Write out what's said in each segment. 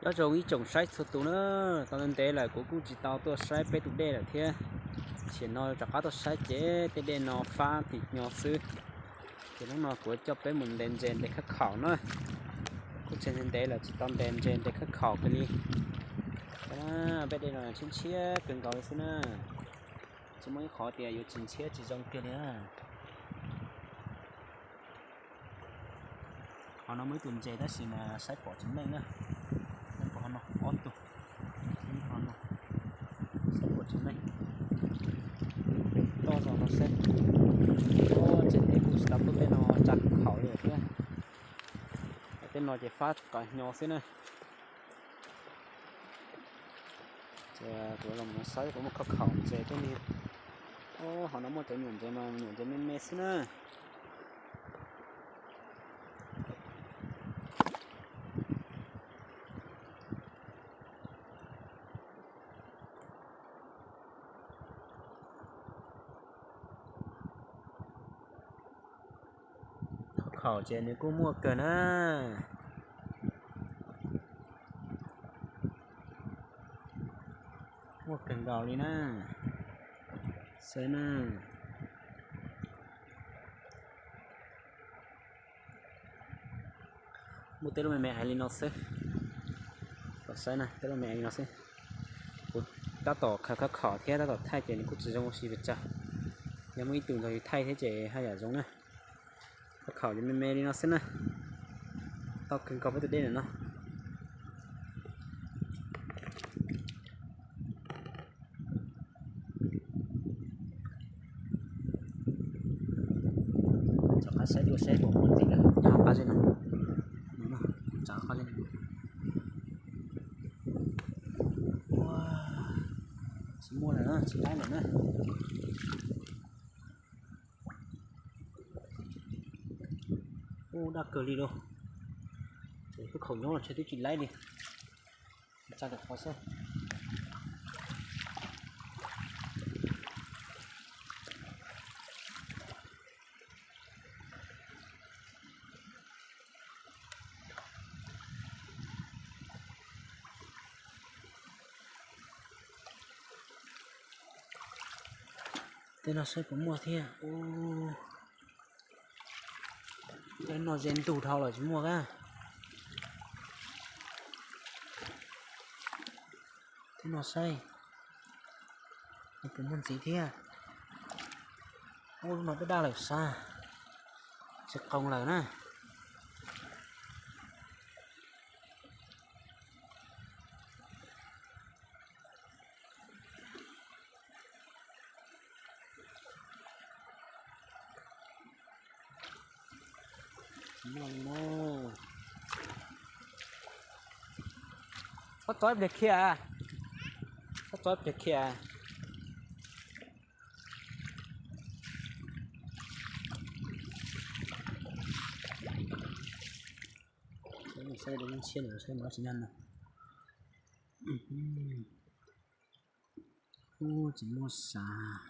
Nyob zoo ib tsoom saib txhua tus na, tau ntev ntev lawm kuv kuj tsis tau tuaj saib peb tus dej lawm thiab. Ces no rov qab tuaj saib ces tej dej no fab tim nyo xwb. Ces hnub no kuv coj peb mus ntes ntses ntes khawb khaum na. Kuj tsis ntev lawm tsis tau ntes ntses ntes khawb khaum kiag li. Peb dej no tshiab ntshiab kawg nkaus li xwb na. Tsis muaj ib qhov tias yuav tsis ntshiab tsis zoo kiag li na. Qhov no muaj ib tug ntses tab sis mas saib pom tsis meej na. Saib pom qhov no ob tug, saib pom tsis meej. Toj zog no seb. Tseem teb kuj tsis tau pub tej no tsa khaum li thiab. Tej no ces fab kom nyo xwb na. Ces kuv los saib puas muaj khawb khaum ntses thiab li. Qhov no muaj cov nyuam ntses mas nyuam ntses me me xwb na. Khawb khaum ces nws kuj muaj kawg na. Muaj kawg nkaus li na. Saib na. Muaj tej lub me me hais li no xwb. Saib na, tej lub me me hais li no xwb. Kuv tab tom khaws khawb khaum thiab tab tom thaij ces nws kuj tsis zoo ua si pes tsawg. Yog muaj ib tug nrog yus thaij thiab ces haj yam zoo na. Khawb khaum ces me me li no xwb na. Tau kawg nkaus peb tus dej ntawm no. Rov qab saib dua saib puas muaj ntxiv lawm nyob qab zeb no. Tsav qab zeb no. Tsis muaj lawm na, tsis laib lawm na. Ub, daj kawg li lauj. Ces khawb khaum nyob los ntshe twb tsis laib li. Tsa lawm qhov xwb. Tej no saib puas muaj thiab. Tej no ze ntug dhau lawm tsis muaj kab. Tej no saib puas muaj ntxiv thiab. Ub, lub no twb daj lawm sas, tsis qoos lawm na. Txhob tso ib pliag khiav, txhob tso ib pliag khiav. Saib, saib, saib mov tsis nyog no. Ub, tsis muaj sav.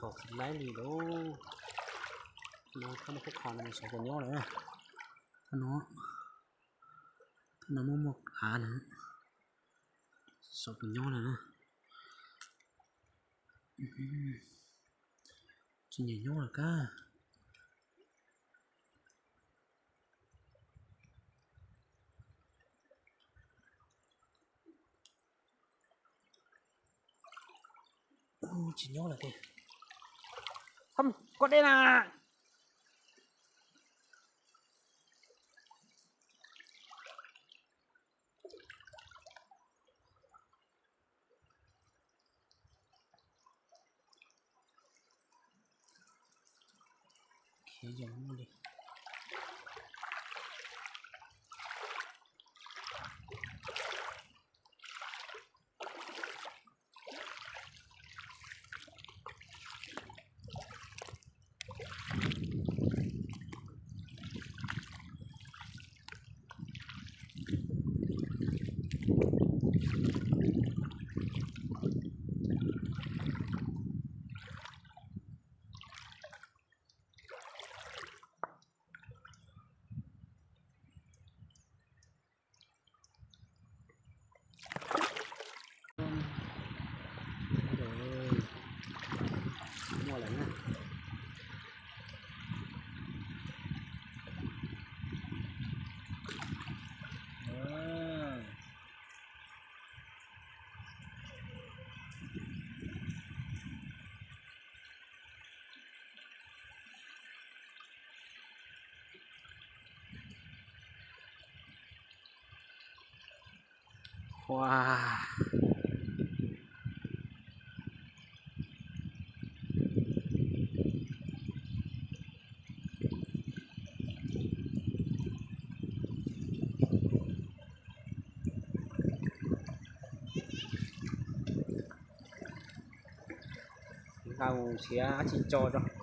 Khaum tsis laib li lauj. No thaj no kuj khaum no saib puas nyob lawm. Thaj no, thaj no muaj muaj av no, saib puas nyob lawm na. Tsis nyiam nyob lawm kab. Tsis nyob lawm tiag. Koj dej na. Khiav yos muaj li. Ua, nqa mus nrhiav dab tsi tso tso.